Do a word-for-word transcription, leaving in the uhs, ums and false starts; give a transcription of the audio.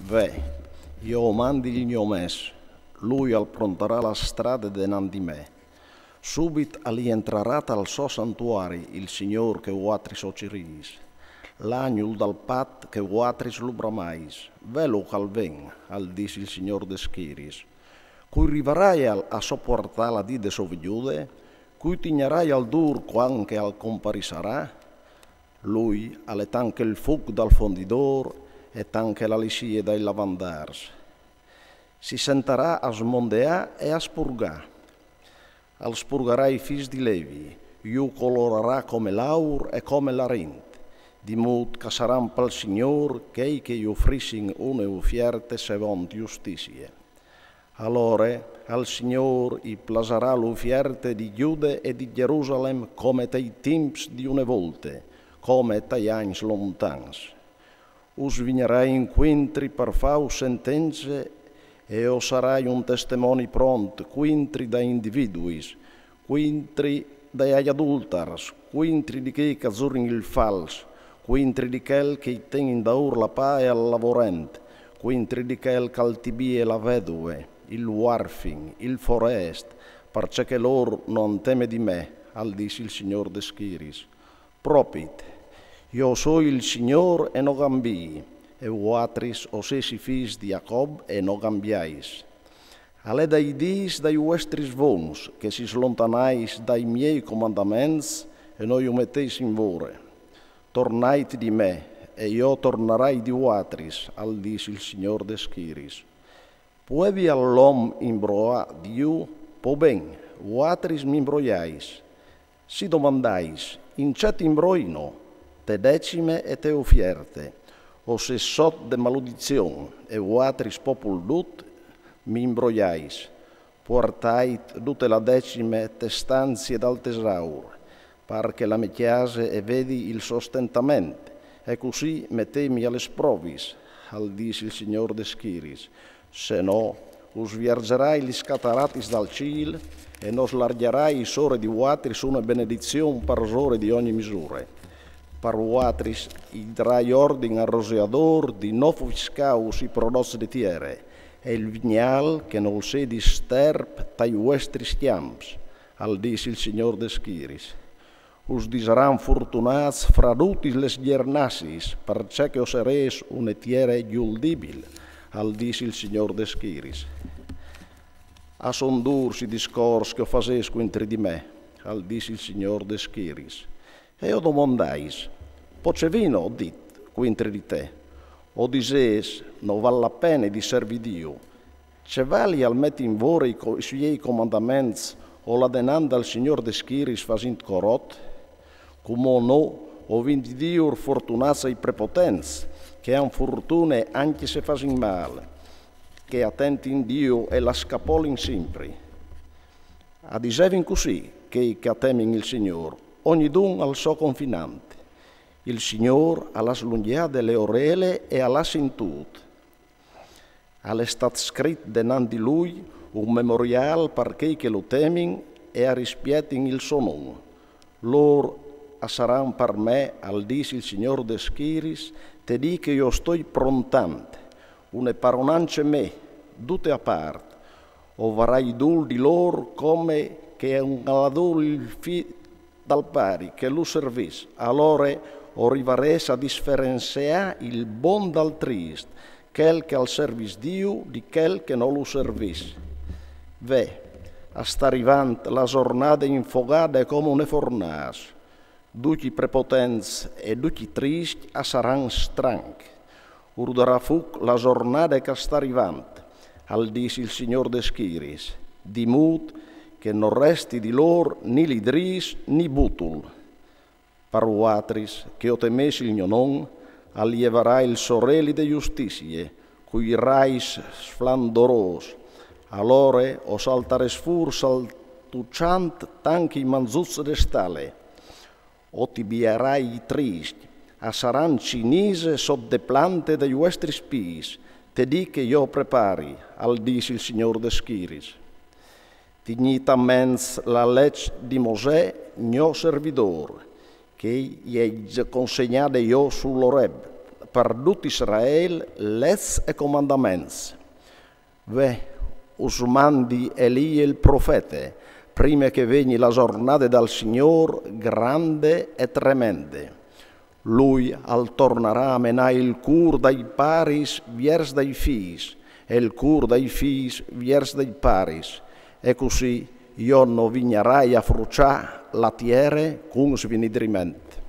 Ve, jo o mandi il gno mes, lui al prontarà la strade denant di me. Subit al jentrarà tal so santuari il Signôr che vuatris o cirîs, l'agnul dal pat che vuatris lu bramais. Velu che al ven, al dîs il Signôr des schiris. Cui rivaraial a sopuartâ la dì de sô vignude? Cui tignaraial dûr cuant che al comparissarà? Lui al è tant che il fûc dal fondidôr e tant che la lissie dai lavandârs. Si sentarà a smondeâ e a spurgâ. Al spurgarà i fîs di Levi, ju colorarà come l'aur e come l'arint, di mût che a saran pal Signôr chei che i ufrissin une ufierte sevont justissie. Alore al Signôr i plasarà l'ufierte di Jude e di Jerusalem come tai timps di une volte, come tai agns lontans. Us vignarai incuintri par fâus sentence e o sarai un testemoni pront cuintri dai individuis, cuintri dai adultars, cuintri di chei che a zurin il fals, cuintri di chel che i ten indaûr la pâi al lavorent, cuintri di chel che al tibie la veduve, il uarfin, il forest, parcè che lôr no àn teme di me, al dîs il Signôr des schiris. Propit, jo o soi il Signôr e no cambii, e vuatris o sês i fîs di Jacob e no cambiais. Al è dai dîs dai vuestris vons che si slontanais dai miei comandaments e no ju meteis in vore. Tornait di me, e jo o tornarai di vuatris, al dîs il Signôr des schiris. Puedial l'om imbroiâ Diu? Po ben, vuatris mi imbroiais. Si domandais: in ce ti imbroino? Te decime e te ufierte. O sês sot de maludizion, e vuatris popul dut mi imbroiais. Puartait dute la decime te stanzie dal tesaur, par che la mê cjase e vedi il so stentament, e cussì metêmi a les provis, al dîs il Signôr des schiris. Se no, us vierzerai lis cataratis dal cîl e no slargjarai sore di vuatris une benedizion parsore di ogni misure. Par vuatris i darai ordin al roseadôr di no fuscâus i prodots de tiere, e il vignâl che nol sedi sterp tai vuestris cjamps, al dîs il Signôr des schiris. Us disaran fortunâts fra dutis les gjernassis, parcè che o sarês une tiere gjuldibile, al dîs il Signôr des schiris. A son dûrs i discors che o fasês cuintri di me, al dîs il Signôr des schiris. E o domandais: po ce vino, o dit, cuintri di te? O disês: no vâl la pene di servî Diu. Ce valial meti in vore i co-, i siei comandaments o lâ denant dal Signôr des schiris fasint corot? Cumò no, o vin di dîur fortunâts i prepotents, che a àn fortune ancje se a fasin mâl, che a tentin Diu e la scapolin simpri. A disevin cussì chei che a temin il Signôr, ognidun al so confinant. Il Signôr al à slungjade le orele e al à sintût. Al è stât scrit denant di lui un memoriâl par chei che lu temin e a rispietin il so non. Lôr a saran par me, al dîs il Signôr des schiris, te dì che jo o stoi prontant, une paronance mê, dute a part. O varai dûl di lôr come che un al à dûl il fi dal pari che lu servìs. Alore o rivarês a disferenseâ il bon dal trist, chel che al servìs Diu di chel che no lu servìs. Ve, a sta rivant la zornade infogade come une fornâs. Ducj i prepotents e ducj i triscj a saran stranc. Ur darà fûc la zornade che a sta rivant, al dîs il Signôr des schiris, di mût che no resti di lôr ni lidrîs ni butul. Par vuatris, che o temês il gno non, al jevarà il soreli de justissie, cui rais sflandorôs. Alore o saltarês fûr saltuçant tant che i manzuts de stale. O tibiarai i triscj, a saran cinise sot de plante dai vuestris pîts, te dì che jo o prepari, al dîs il Signôr des schiris. Tignît a ments la leç di Mosè, gno servidôr, che i ai consegnade jo sul Oreb, Par dut Israel, lez e comandaments. Ve, us mandi Elie il profete, prime che vegni la zornade dal Signor grande e tremende. Lui al tornarà a menar il cur dai paris viers dai fis, e il cur dai fis viers dai paris, e cusì jo no vignarai a fruciar la tiere cun svinidriment.